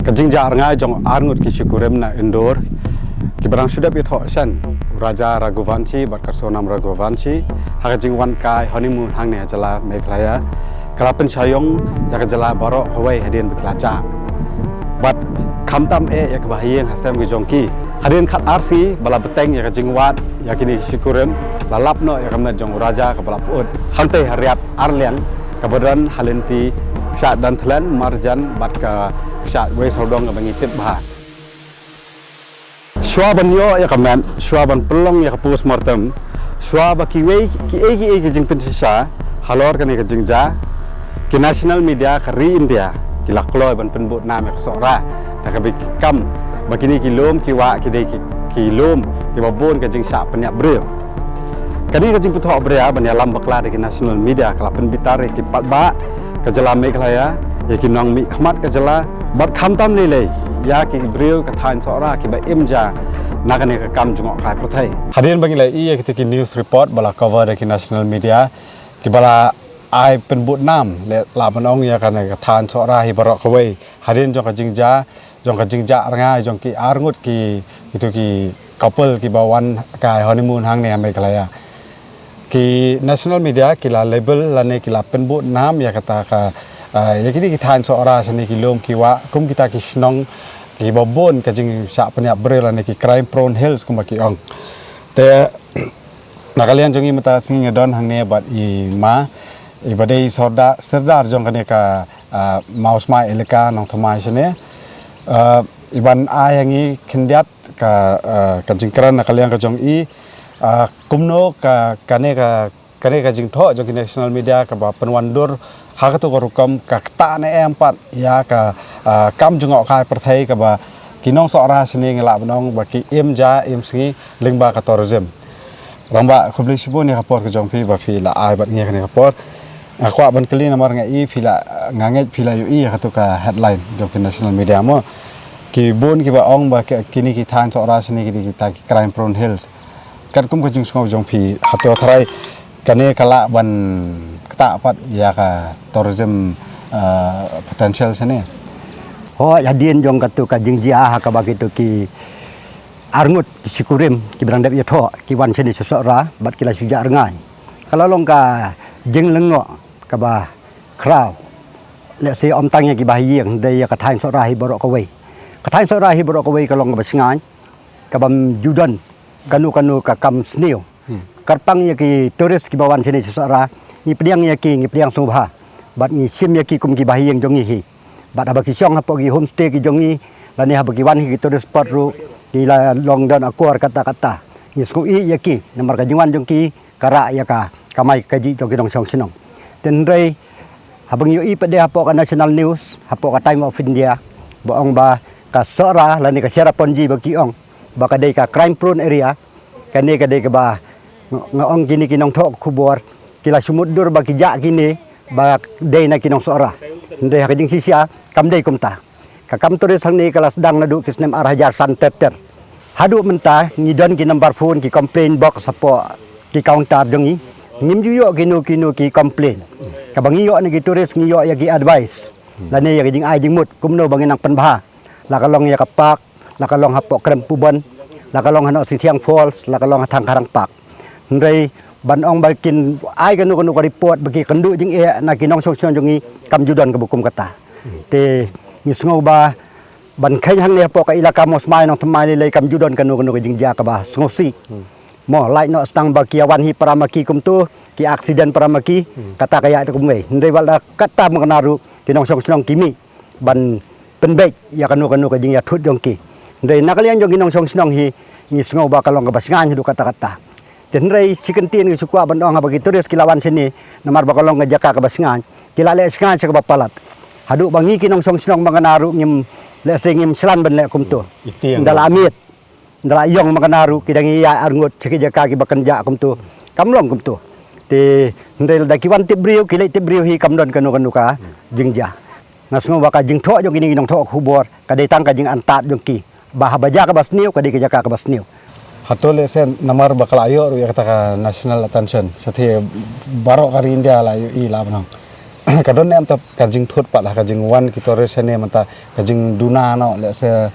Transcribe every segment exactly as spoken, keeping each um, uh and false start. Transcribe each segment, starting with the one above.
Ka jingjia rngai jong arngut ki shikurim na Indore, kiba dang shu dep ïathoh shen u Raja Raghuvanshi bad ka Sonam Raghuvanshi ha ka jingwan kai honeymoon hangne ha jylla Meghalaya, ka la pynshah ïong ïa ka jylla baroh kawei hadien ba ki la jah. Bad khamtam eh ïa ka bahaïing hasem ka jong ki. Hadien khat ar sngi ba la bteng ïa ka jingwad ïa kine ki shikurim, la lap noh ïa ka met jong u Raja kaba la pyut hangtei ha riat arliang kaba don ha lynti kshaid Danthlen, Marjan bad ka kshaid Wei Sawdong kaba ngi tip bha. Shuwa ban ïoh ïa ka met, shuwa ban pynlong ïa ka postmortem, shuwa ba kiwei kiei kiei ki jingpynshisha halor kane ka jingjia, ki national media ka ri India ki la kloi ban pynbud nam ïa ka Sohra da kaba ki kam ba kine ki lum ki wah ki dei ki, ki lum kiba bun ka jingshah pynïap briew. Kane ka jingpynthok bria ban ïalam bakla da ki national media ka la pynbitar ïa ki paidbah ka jylla Meghalaya, ïa ki nongmihkhmat ka jylla, bad khamtam lei lei ïa ki briew ka thaiñ Sohra kiba im ja na kane ka kam jngohkai pyrthei. Hadien ba ngi la ïohi ïa kita ki news report ba la cover da ki national media kiba la ai pynbud nam, leh lah ban ong, ïa kane ka thaiñ Sohra hi baroh kawei hadien jong ka jingjia, jong ka jingjia rngai jong ki arngut ki, kito ki couple kiba wan kai honeymoon hangne ha Meghalaya. Ki national media ki la label lane ki la pynbud nam ïa kata ka, ah, ïa kine ki thaiñ Sohra shane ki lum ki wah kum kita ki shnong kiba bun ka jingshah pynïap briew lane ki crime prone hills kumba ki ong. Te na ka liang jong ngi mynta ka sngi nga don hangne bad i ma, iba dei sordar, sordar jong kane ka, ah, Mawsmai Elaka Nongthymmai shane. Ah, iban ai ha ngi khyndiat ka, ah, ka jingkren na ka liang ka jong i, ah, kumno ka, kane ka, kane ka jingthoh jong ki national media kaba pynwandur ha kato ka rukom ka ktah ne em pat ïa ka, ah, kam jngohkai pyrthei kaba ki nong Sohra shane ngi lah ban ong ba ki im ja im sngi lyngba ka tourism. Rangbah, khublei shibun ïa ka por ka jong phi ba phi la ai bad ngi ïa kane ka por. Nga kwah ban kylli namar nga i phi la, nga ngeit phi la ïohi ïa kato ka headline jong ki national media mo. Ki bun kiba ong ba ki, kine ki thaiñ Sohra shane ki dei kita ki crime prone hills. Katkum ka jingsngew jong phi, hato tharai kane ka lah ban ktah pat ïa ka tourism, ah, potential shane? Hooid, hadien jong kato ka jingjia ha kaba kito ki arngut ki shikurim kiba dang dep ïathoh ki wan shane sha Sohra bad ki la shu jah rngai. Ka la long ka jinglyngngoh kaba khraw. Lehse ym tang ïa ki bahaïing, dei ïa ka thaiñ Sohra hi baroh kawei. Ka thaiñ Sohra hi baroh kawei ka long kaba shngaiñ, kaba ym ju don kano kano ka kam sniew. Hmm. Kyrpang ïa ki tourist kiba wan shane sha Sohra, ngi pdiang ïa ki, ngi pdiang sngewbha. Bad ngi shim ïa ki kum ki bahaïing jong ngi hi. Bad haba ki shong hapoh ki homestay ki jong ngi, lane haba ki wan ha ki tourist spot ruh, ki la long don akor katta katta. Ngi sngew ïeit ïa ki namar ka jingwan jong ki ka rah ïa ka kamai kajih jong ki nongshong shnong. Te hynrei haba ngi ïohi pat de hapoh ka national news, hapoh ka Time of India, ba ong ba ka Sohra lane ka Cherrapunji ba ki ong ba ka dei ka crime prone area. Kane ka dei kaba nga, nga ong kine ki nongthoh khubor ki la shu mutdur ba ki jah kine ba dei na ki nong Sohra. Hynrei ha ka jingshisha kam dei kumta. Ka kam tourist hangne ka la sdang naduh ki snem ar hajar san ter ter. Haduh mynta ngi don ki number phone, ki complaint box hapoh ki counter jong ngi. Ngim ju ïoh kino kino ki complaint. Kaba ngi ïoh na ki tourist ngi ïoh ïa ki advice lane ïa ki jingai jingmut kumno ba ngin nang pynbha. La ka long ïa ka park, la ka long hapoh Krempubon, la ka long ha Nosingsiang Falls, la ka long ha Thangkharang Park. Hynrei ban ong ba kin ai kano kano ka report ba ki kynduh jingeh na ki nongshong shnong jong ngi kam ju don kaba kum kata. Te ngi sngew ba ban kheiñ hangne hapoh ka Elaka Mawsmai Nongthymmai lei lei kam ju don kano kano ka jingjia kaba sngewsih. Mo, lait noh tang ba ki ïa wan hi para ma ki kumto, ki accident para ma ki, kata ka ïaid kumwei. Hynrei wat la katta mynta ruh ki nongshong shnong ki mih ban pynbeit ïa kano kano ka jingïathut jong ki. Hynrei na ka liang jong ki nongshong shnong hi ngi sngew ba ka long kaba shngaiñ haduh katta katta. Te hynrei shi kyntien ngi shu kwah ban ong haba ki tourist ki la wan shane namar ba ka long ka jaka kaba shngaiñ, ki la leh shngaiñ sha kaba palat. Haduh ba ngi ki nongshong shnong mynta ruh ngim, lehse ngim slan ban leh kumto. Ynda la miet, ynda la ïong mynta ruh ki dang ïaid arngut sha ki jaka kiba kynjah kumto. Kam long kumto. Te hynrei lada ki wan tip briew, ki leit tip briew hi kam don kano kano ka jingjia. Nga sngew ba ka jingthoh jong kine ki nongthoh khubor ka dei tang ka jingantat jong ki ba haba jaka ba sniew ka dei ka jaka kaba sniew. Hato lehse namar ba ka la ïoh ruh ïa kata ka national attention, sa te baroh ka ri India la ïohi la bnong. Ka don em tap ka jingthut pat ha ka jingwan ki tourist ne mynta ka jingduna noh, lehse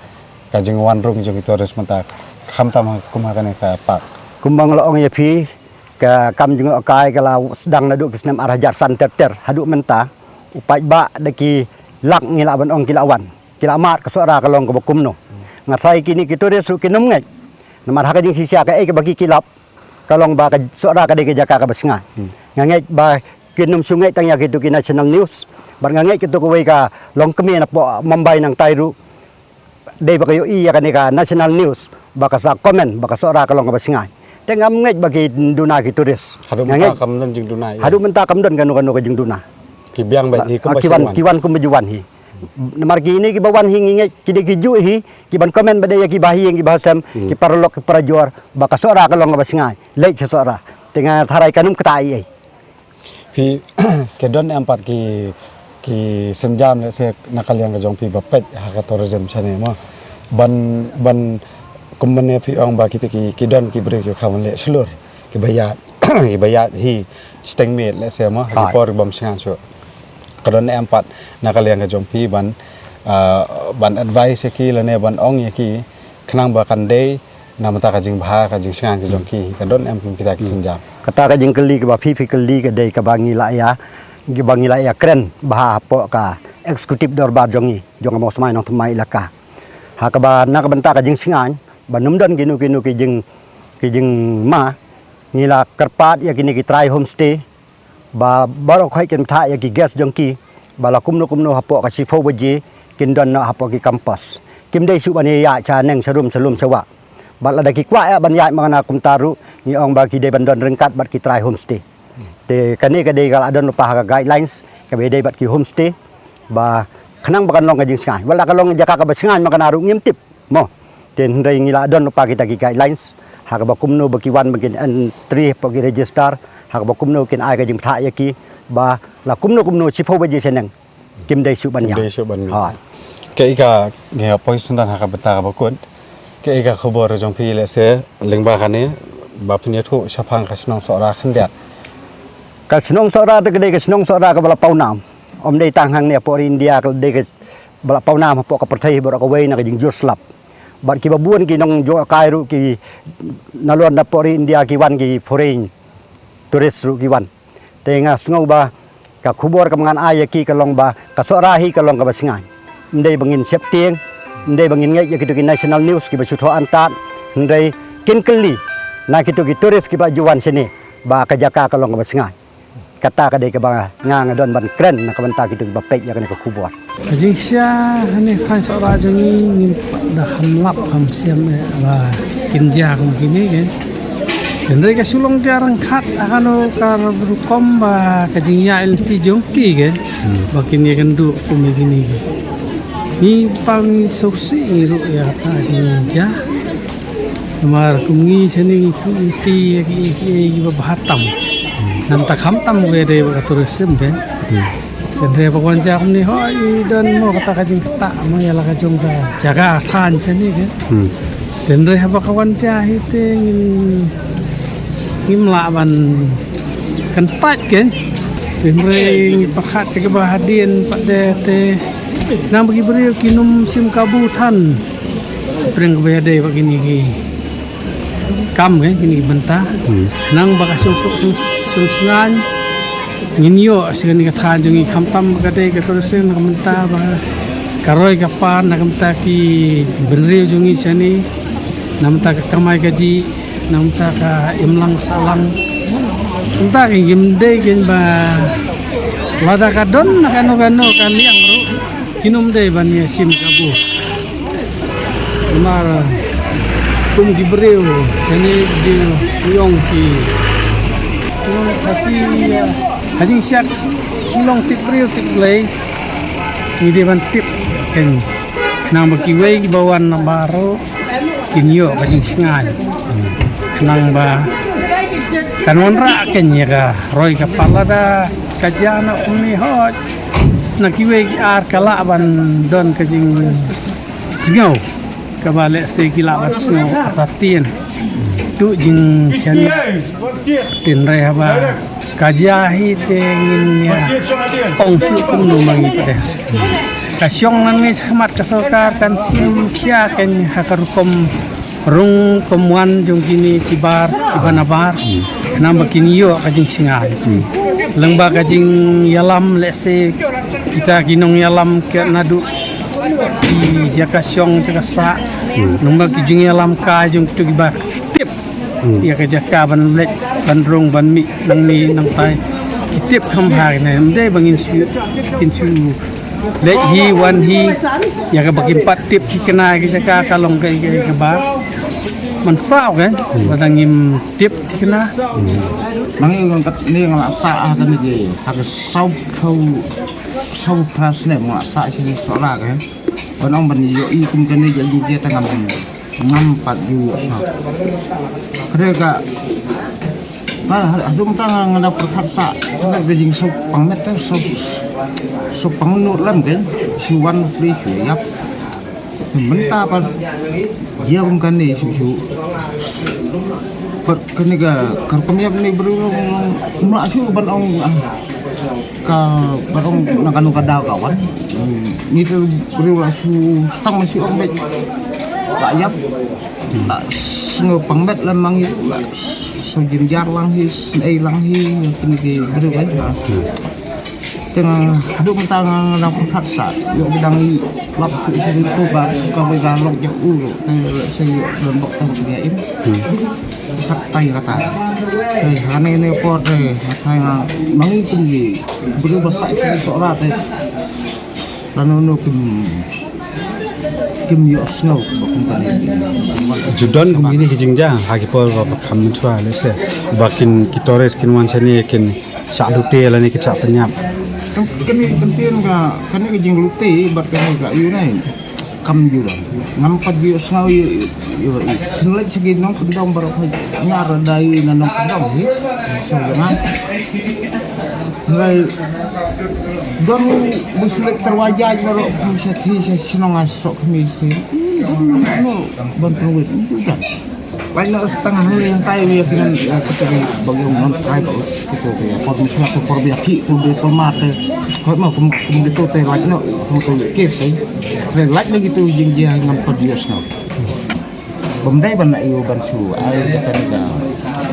ka jingwan rung jong ki tourist mynta khamtam ha kum ha kane ka park. Kumba nga la ong ïa phi, ka kam jingïoh kai ka la sdang naduh ki snem ar hajar san ter ter haduh mynta. U paidbah da ki lak ngi lah ban ong ki la wan, ki la mad, ka Sohra ka long kaba kumno. Nga tharai kine ki tourist ruh kin ym ngeit. Namar ha ka jingshisha kaei kaba ki ki lap ka long ba ka Sohra ka dei ka jaka kaba sngai. Nga ngeit ba kin ym shu ngeit tang ïa kito ki national news. Bad nga ngeit kito kawei ka long kmie napoh Mumbai nangtai ruh dei ba ka ïohi ïa kane ka national news ba ka sa comment ba ka Sohra ka long kaba sngai. Te ngam ngeit ba ki duna ki tourist. Haduh mynta kam don jingduna ïa. Haduh mynta kam don kano kano ka jingduna. Ki biang beit hi kumba ki wan, ki wan kumba ju wan hi. Namar kine kiba wan hi ngi ngeit ki dei ki juh hi, ki ban comment ba dei ïa kiba hi ïa kiba sem, ki paralok ki parajor ba ka Sohra ka long kaba sngai. Leit sha Sohra. Te nga tharai kan ym kata ei ei. Phi, ki don em pat ki, ki sienjam lehse na ka liang ka jong phi ba peit ha ka tourism shane mo? Ban, ban kum mane phi ong ba kito ki, ki don ki briew ki kham leh shlur, kiba ïaid, kiba ïaid hi shiteng miet lehse mo ha ki por bym sngan shuh. Ka don em pat na ka liang ka jong phi ban, ah, ban advice ïa ki lane ban ong ïa ki khnang ba kan dei na mynta ka jingbha ka jingsngan ka jong ki, ka don em kum kita ki sienjam? Kata ka jingkylli kaba phi phi kylli ka dei kaba ngi la ïa, kaba ngi la ïa kren bha hapoh ka executive dorbar jong ngi jong ka Mawsmai Nongthymmai Elaka. Ha kaba na ka bynta ka jingsngan ba nym don kino kino ki jing, ki jingma, ngi la kyrpad ïa kine ki trai homestay ba baroh khoit kin bthah ïa ki guest jong ki ba la kumno kumno hapoh ka shiphew baje kin don noh hapoh ki campus. Kim dei shuh ban ïaid shaneng sharum shalum shawah. Bad lada ki kwah ïa ban ïaid mangna kumta ruh ngi ong ba ki dei ban don ryngkat bad ki trai homestay. Te kane ka dei ka la don lypa ha ka guidelines kaba ïadei bad ki homestay ba khnang ba kan long ka jingsngain. Wat la ka long jaka kaba sngain mangna ruh ngim tip mo. Te hynrei ngi la don lypa kita ki guidelines ha kaba kumno ba ki wan ba kin entry hapoh ki register, ha kaba kumno kin ai ka jingbthah ïa ki ba la kumno kumno shiphew baje shaneng kim dei shuh ban ïaid. Kim dei shuh ban ïaid. Hooid. Kaei ka, ngi ïa poi sngewthuh ha ka bynta kaba kut. Kaei ka khubor jong phi lehse lyngba kane ba phin ïathuh shaphang ka shnong Sohra khyndiat? Ka shnong Sohra te ka dei ka shnong Sohra kaba la pawnam. Ym dei tang hangne hapoh ri India, ka dei kaba la pawnam hapoh ka pyrthei baroh kawei na ka jingjur slap. Bad kiba bun ki nongjngohkai ruh ki nalor na hapoh ri India ki wan, ki foreign tourist ruh ki wan. Te nga sngew ba ka khubor kaba ngan ai ïa ki ka long ba ka Sohra hi ka long kaba sngain. Ym dei ba ngin sheptieng, ym dei ba ngin ngeit ïa kito ki national news kiba shu thoh antad, hynrei kin kylli na kito ki tourist kiba ju wan shane ba ka jaka ka long kaba sngain. Kata ka dei kaba nga, nga don ban kren na ka bynta kito kiba peit ïa kane ka khubor. Ka jingshisha kane ka thaiñ Sohra jong ngi ngim pat da kham lap kham shem eh ba kin jia kum kine ke. Hynrei ka shu long jia ryngkat ha kano ka rukom ba ka jingïaid lynti jong ki ke ba kin ïakynduh kum kine ke. Ngi pang sngewsih ngi ruh ïa kata ka jingjia. Namar kum ngi shane ngi kynti ïa ki, ki, kiba bha tam. Namar khamtam ba dei ba ka tourism ke. Hynrei ba ka wan jia kumne hooid i don mo kata ka jingktah mo ïa la ka jong ka jaka than shane ke. Hynrei haba ka wan jia hi te ngim, ngim lah ban kyntait ke. Hynrei ngi pyrkhat te kaba hadien pat de te nang ba ki briew kin ym shim kabu than. Pyrshang kaba ïadei bad kine ki kam ke, kine ki bynta. Nang ba ka suk suk suk suk sngain ngin ïoh sha kane ka thaiñ jong ngi khamtam ba ka dei ka tourism na ka bynta ba ka roi ka par na ka bynta ki briew jong ngi shane na ka bynta ka kamai kajih. Na ka bynta ka imlang sahlang. Bynta ka ngim dei kein ba lada ka don na kano kano ka liang ruh kin ym dei ban ïa shim kabu. Namar kum ki briew shane ki ong ki, ki ong Khasi, ha jingshisha ki long tip briew tip Blei. Ngi dei ban tip kein nang ba kiwei kiba wan na baroh kin ïoh ka jingsngain. Nang ba kan wanrah kein ïa ka roi ka par lada ka jia na kumne hooid na kiwei ki ar ka lah ban don ka jingsngew kaba lehse ki lah ban sngew artatien. Tu jingsngew. Hynrei haba Ka jia hi te ngin ïa ong shuh kumno ma ngi pat. Ka shong nangne shakhmat ka sorkar kan shim khia kan ha ka rukom rung kum wan jong kine ki bar ki ba nabar. Namar ba kin ïoh ka jingsngew. Lyngba ka jingïalam lehse kita ki nongïalam ki naduh ki jaka shong jaka sah. Lyngba ki jingïalam ka jong kitu ki bar. Tip ïa ka jaka ban leit ban rung ban mih nangne nangtai. Ki tip kham bha ne, ym dei ba ngin shu, ngin shu leit hi wan hi ïa kaba kim pat tip ki kane ki jaka ka long ka, ka, kaba mynsaw kan. Lada ngim tip ki kane. Ma ngi ngan kat ne nga la sah ha kane ki ha ka saw phew, saw phew snem nga la sah sha Sohra kan. Ban ong ban ïohi kum kane jong ngi te ngam, ngam pat ju ïohsngew. Kane ka, ka, haduh mynta nga dang pyrkhat sah, kane ka jingsuk pang met te, suk, suk pang nud lem kan, shu wan pli shu ïap. Mynta pat jia kum kane shu shu. Pat kane ka, ka rukom ïap ne briew long, long, ym lah shu ban ong, ah. Ka ba dang na kano ka daw ka wan. Hmm, ngi te briew la shu tang ma shu ong beit. La ïap. La sngew pang met la ma ngi la shu jynjar lang hi, snei lang hi, kine ki briew kan. Te nga haduh mynta nga dang pyrkhat sah. Ïoh ki dang lap shu shu tu ka, ka ba ka lok jak u. Te la shu don bok tang ki im. Kata ïa kata. Te ha ne ne por te, ha ne nga mangi kum ji. Beru ba sa ïa Sohra te. Lano no kim, kim ïohsngew ba kum kane. Ju don kum kine ki jingjia ha ki por ba kham mynta lehse ba kin ki tourist kin wan shane kin shah lute lane kin shah pynïap. Kane kyntien ka, kane ka jinglute bad kane ka ïu ne. Kam ju don. Ngam pat ju ïohsngew ïa, ïa, ïa. Pynleit sha ki nongkyndong baroh phi ngar da ïa na nongkyndong hi. So jong nga. Hynrei don bu shu leit tyrwa jait baroh phi sha thi sha shnong a soh khmih sha thi. No, ban pynwit. Don. Lait noh tang hangne hangtai ïa ki non, eh, kito ki ba ki ong non tribals, kito ki, eh, por mynshuwa, por biang ki, por biang por mar te. Hoi mo kum, kum kito te lait noh, kum kito ki case, eh. Te lait noh kito jingjia ngam pat ïohsngew. Bym dei ban ïoh ban shu ai kata ne ka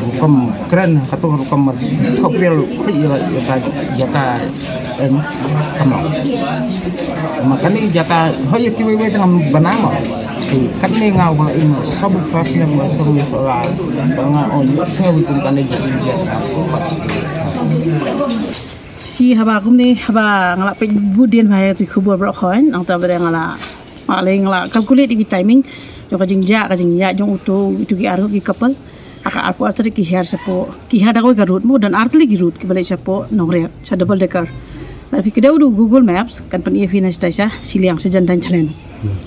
rukom kren, kata rukom mar thok riel, khoi ïa, ïa ka, ïa ka, em, kamno. Ma kane jaka hoi ïa kiwei wei tang bana ma. Katne nga u ba la im sabu pas ne ma sabu Sohra. Ba nga on sngew kum kane jaka ïa ka. Shi haba kumne haba nga la peit bud dien ba ïa tu khubor baroh khoin, nangta ba dei nga la, nga la, nga la calculate ïa ki timing jong ka jingjia, ka jingïa jong uto, uto ki arngut ki couple. Ha ka arphew ar tarik ki hiar shapoh, ki hiar da kawei ka route mo, don ar tylli ki route kiba leit shapoh Nongriat, sha double decker. Lada phi kdew da u Google Maps kan pyni ïa phi na shatai sha shiliang sha jan Daiñchalen.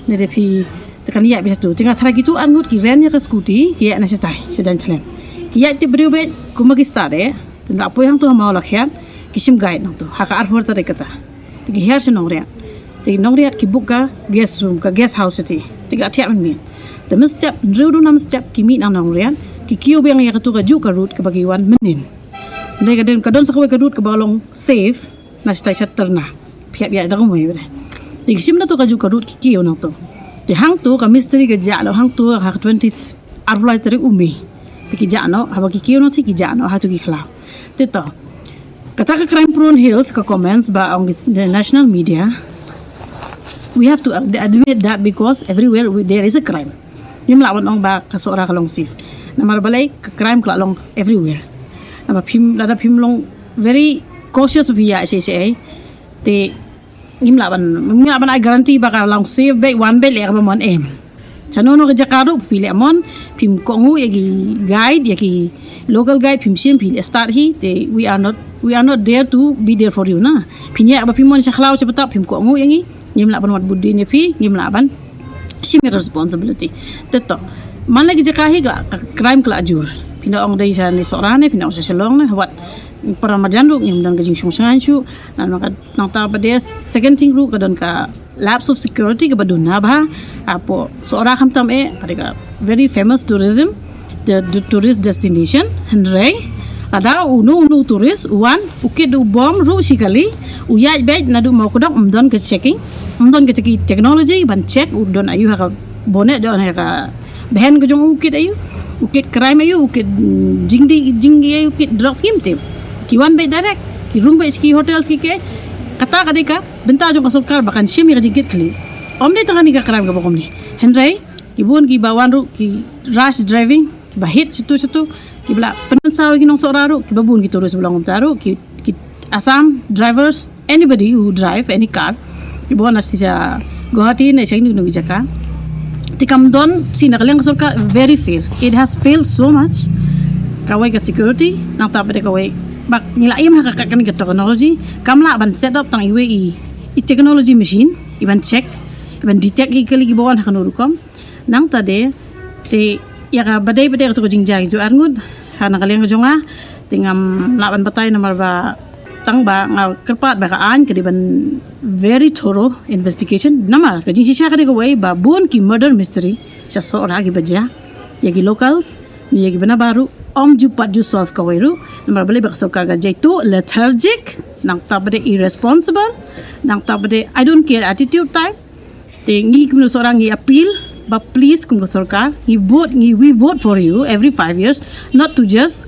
Ne da phi te kan ïaid beit shato. Te nga tharai kito arngut ki ren ïa ka scooty, ki ïaid na shatai sha Daiñchalen. Ki ïaid tip briew beit kumba ki stad eh. Te la poi hangto ha Mawlakhiat, ki shim guide nangto ha ka arphew ar tarik kata. Te ki hiar sha Nongriat. Te Nongriat ki book ka guest room, ka guest house te. Te ka thiah mynmiet. Te mynstep, hynriew duna mynstep ki mih na Nongriat, ki kiew biang ïa kato kajuh ka route kaba ki wan mynnin. Hynrei ka don, ka don sa kawei ka route kaba long safe, na shatai sha Tyrna. Phi hap ïaid da kumwei ba dei. Te ki shim na to kajuh ka route ki kiew nangto. Te hangto ka mystery ka jah noh hangto ha ka twenty, arphew lai tarik u Mei. Te ki jah noh, haba ki kiew noh te ki jah noh, hato ki khlaw. Te to. Kata ka crime prone hills ka comments ba ong ki, the national media. We have to ad-, admit that because everywhere we, there is a crime. Ngim lah ban ong ba ka Sohra ka long safe. Namar balei ka crime ka la long everywhere. Namar phim, lada phim long very cautious ba phi ïaid shei shei. Te ngim lah ban, ngim lah ban ai guarantee ba ka long safe beit, wan beit leh kaba mon em. Shano shano ka jaka ruh phi leh mon, phim kohnguh ïa ki guide, ïa ki local guide, phim shim phi leh start hi, te we are not, we are not there to be there for you na. Phin ïaid ba phim mon sha khlaw sha btap, phim kohnguh ïa ngi, ngim lah ban wad bud dien ïa phi, ngim lah ban shim ïa ka responsibility. Te to, man la ki jaka hi ka, ka crime ka la jur. Phin da ong dei sha ne Sohra ne, phin da ong sha Shillong ne, wat para marjan ruh ngim don ka jingshong shngaiñ shuh, na ka Nangta ba dei second thing ruh ka don ka lapse of security kaba duna bha. Hapoh Sohra khamtam eh ka dei ka very famous tourism, the, the tourist destination. Hynrei Ka daw uno uno u tourist u wan, u kit u bom ruh shi kali, u ïaid beit naduh Mawkdok, um don ka checking, um don ka checking technology ban check u don aïu ha ka bonnet, don ha ka behen ka jong u, kit aïu, u kit crime aïu, u kit, mm, jingdih jingdih aïu, u kit drugs, kim tip. Ki wan beit direct, ki rung beit sha ki hotels ki ke. Kata ka dei ka bynta jong ka sorkar ba kan shim ïa ka jingkit khlieh. Ym dei tang kane ka crime kaba kumne. Hynrei ki bun kiba wan ruh ki rash driving, kiba hit shatu shatu, kiba la pynsaw ïa ki nongsohra ruh, kiba bun ki tourist ba long kumta ruh, ki, ki Assam drivers, anybody who drive any car, kiba wan na sha Guwahati ne sha kino kino ki jaka. Te kam don shi na ka liang ka sorkar, very fail. It has failed so much. Kawei ka security, nangta pat de kawei ba ngi la im ha ka, ka, kane ka technology, kam lah ban set up tang iwei i, i technology machine i ban check, i ban detect ïa ki kali kiba wan ha kano rukom. Nangta de, te ïa kaba dei pat de kato ka jingjia ki ju arngut ha na ka liang ka jong nga, te ngam lah ban batai namar ba tang ba nga kyrpad ba ka aiñ ka dei ban very thorough investigation. Namar ka jingshisha ka dei kawei ba bun ki murder mystery sha Sohra kiba jia ïa ki locals ne ïa kiba na baroh, ym ju pat ju solve kawei ruh. Namar balei? Ba ka sorkar ka jia too lethargic, nangta pat de irresponsible, nangta pat de I don't care attitude type. Te ngi kum ki nongsohra ngi appeal ba please kum ka sorkar, ngi vote, ngi, we vote for you every five years, not to just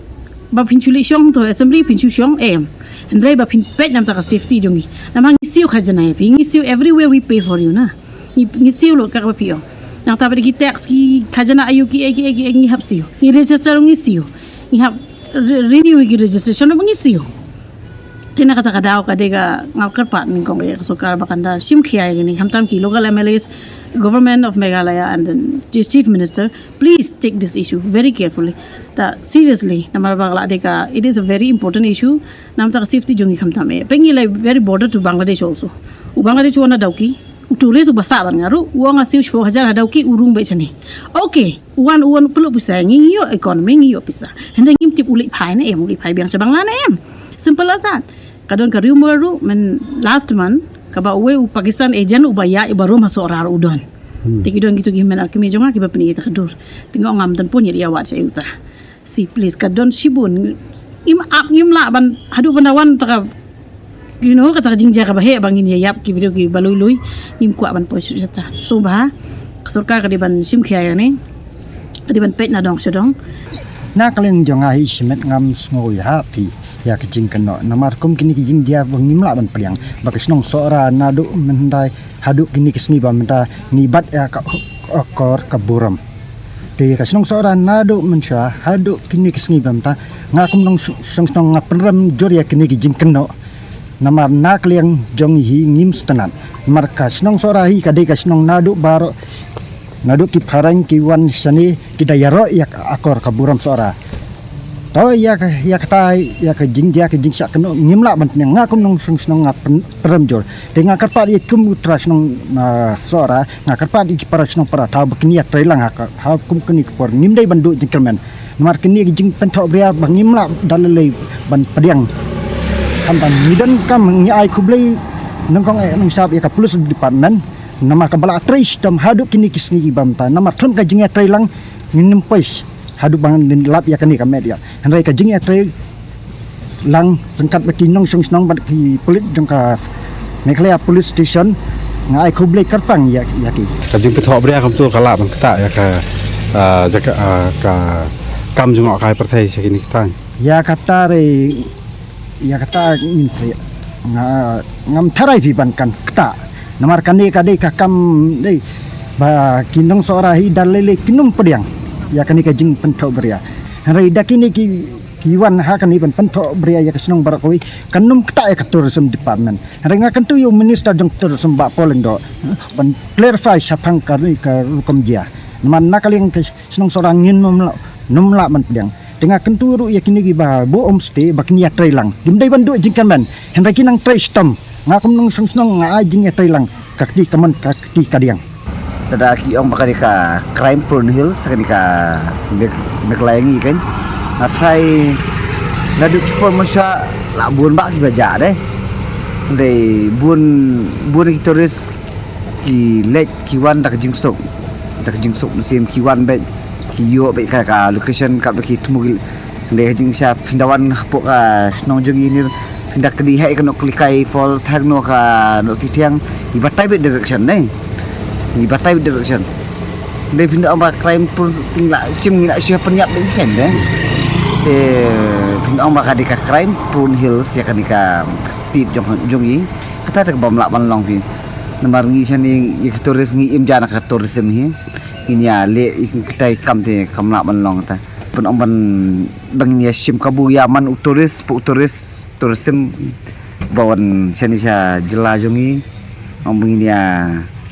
ba phin shu leit shong to assembly, phin shu shong em. Hynrei ba phin peit namar ka safety jong ngi. Namar ngi siew khajana ïa phi, ngi siew, everywhere we pay for you na. Ngi, ngi siew lut kaba phi ong. Nangta pat de ki tax, ki khajana aïu, ki ei ki ei ki ei ngi hap siew. Ngi register ngi siew. Ngi hap re-, renew ki registration ba ngi siew. Te na kata ka daw ka dei ka, nga kyrpad nyngkong ïa ka sorkar ba kan da shim khia ïa kine, khamtam ki local M L As, Government of Meghalaya and then Chief Minister, please take this issue very carefully. Ta seriously, namar ba ka la dei ka, it is a very important issue. Namar ka safety jong ngi khamtam eh. Peit ngi leh very border to Bangladesh also. U Bangladesh u wan na Dawki, u tourist uba sah bad nga ruh, u ong nga siew shiphew hajar ha Dawki, u rung beit shane. Okay, u wan, u wan pynlut pisa, ngi, ngi ïoh economy, ngi ïoh pisa. Hynrei ngim tip u leit phai ne em, u leit phai biang sha Bangla ne em. Simple as that. Ka don ka rumour ruh man last month, kaba uwei u Pakistan agent uba ïaid uba rung ha Sohra ruh u don. Hmm. Te ki don kito ki hynmen ar kmie jong nga kiba pyni ïa kata ka dur. Te nga ong ngam don pun ïa, ïa wad sha uta. Shi, please, ka don shibun. Ngim ap, ngim lah ban haduh ban da wan ta ka, you know, kata ka jingjia kaba heh ba ngin ïa ïap ki briew kiba lui lui. Ngim kwah ban poi shuh shata. So ba ka sorkar ka dei ban shim khia ïa kane. Ka dei ban peit na dong sha dong. Na ka liang jong nga hi shimet ngam sngew ïa phi ïa ka jingkynnoh. Namar kum kine ki jingjia ba ngim lah ban pdiang. Ba ka shnong Sohra naduh mynhyndai haduh kine ki sngi ba mynta ngi bat ïa ka akor ka burom. Te ka shnong Sohra naduh mynshuwa haduh kine ki sngi ba mynta, nga kum nongshong shnong nga pynrem jur ïa kine ki jingkynnoh. Namar na ka liang jong ngi hi ngim sngewtynnat. Namar ka shnong Sohra hi ka dei ka shnong naduh baroh, naduh ki phareng ki wan shane ki da ïaroh ïa ka akor ka burom Sohra. To ïa ka, ïa kata, ïa ka jingjia ka jingshah kynnoh ngim lah ban pdiang, nga kum nongshong shnong nga pyn-, pynrem jur. Te nga kyrpad ïa kum u trai shnong, ah, Sohra, nga kyrpad ïa ki para shnong para thaw ba kin ïatreilang ha ka, ha kum kine ki por, ngim dei ban duh jingkyrmen. Namar kine ki jingpynthohbria ba ngim lah da lei lei ban pdiang. Khamtam ngi donkam ngi ai khublei nyngkong eh nyngkong sap ïa ka police department. Namar kaba la trei shitom haduh kine ki sngi ba mynta. Namar khlem ka jingïatreilang ngin ym poi haduh ba ngin lap ïa kane ka met ïa. Hynrei ka jingïatreilang ryngkat bad ki nongshong shnong bad ki pulit jong ka Meghalaya Police Station, nga ai khublei kyrpang ïa, ïa ki. Ka jingpynthohbria kumto ka lah ban ktah ïa ka, ah, jaka, ah, ka kam jngohkai pyrthei sha kine ki thaiñ. Ïa kata re, ïa kata ngin sa, nga, ngam tharai phi ban kan ktah. Namar kane ka dei ka kam dei ba ki nongsohra hi da lei lei kin ym pdiang ïa kane ka jingpynthohbria. Hynrei da kine ki, ki wan ha kane ban pynthohbria ïa ka shnong baroh kawei, kan ym ktah ïa ka tourism department. Hynrei nga kyntu ïa u minister jong tourism Bah Paul Lyngdoh, eh, ban clarify shaphang kane ka rukom jia. Namar na ka liang ka shnong Sohra ngin ym lah, ym lah ban pdiang. Te nga kyntu ruh ïa kine kiba buh homestay ba kin ïatreilang. Kim dei ban duh jingkyrmen. Hynrei ki nang trei shitom. Nga kum nongshong shnong nga ai jingïatreilang. Ka kti kamon ka kti kadiang. Te da ki ong ba ka dei ka crime prone hills, ka dei ka Meg-, Meghalaya ngi kan. Nga tharai naduh ki por mynshuwa la bun bah kiba jah de. Hynrei bun, bun ki tourist ki leit ki wan da ka jingsuk. Da ka jingsuk mynsiem ki wan beit, ki ïoh beit ka, ka location kaba ki thmu ki, Dei ha jingshisha phin da wan hapoh ka shnong jong ngi, phin da kdi ha ïa kano ka Likai Falls, ha kano ka Nohsithiang, ngi batai beit direction, ne? Ngi batai beit direction. Dei phin da ong ba crime prone, ngi la shim, ngi la shu pynïap beit kan, ne? Te phin da ong ba ka dei ka crime prone hills ïa kane ka state jong, jong ngi. Kata te kaba ym lah ban long phi. Namar ngi shane ïa ki tourist, ngi im ja na ka tourism hi. Ngin ïa leh ïa kitai ki kam te kam lah ban long kata. Pynban ba ngin ïa shim kabu ïa man u tourist, pynban u tourist, tourism ba wan shane sha jylla jong ngi. Ong ba ngin ïa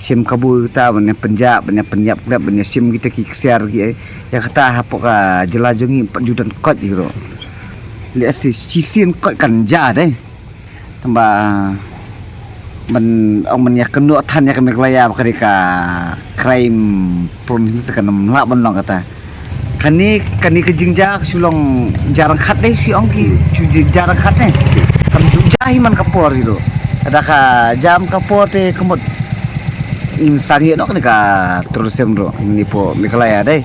shim kabu kata, ban ïa pynjah, ban ïa pynïap khlem, ban ïa shim kita ki ksiar ki, ïa kata hapoh ka jylla jong ngi pat ju don koit ïa ki ruh. Leh shi shisien koit kan ja dei. Tangba ban ong ban ïa kynnoh than ïa ka Meghalaya ba ka dei ka crime prone hills, kan ym lah ban long kata. Kane, kane ka jingjia ka shu long jia ryngkat dei, shu ong ki shu jia ryngkat ne. Kam ju jia hi man ka por hi ruh. Lada ka jia man ka por te ka mut ngin sa ngi noh kane ka tourism ruh hangne hapoh Meghalaya dei.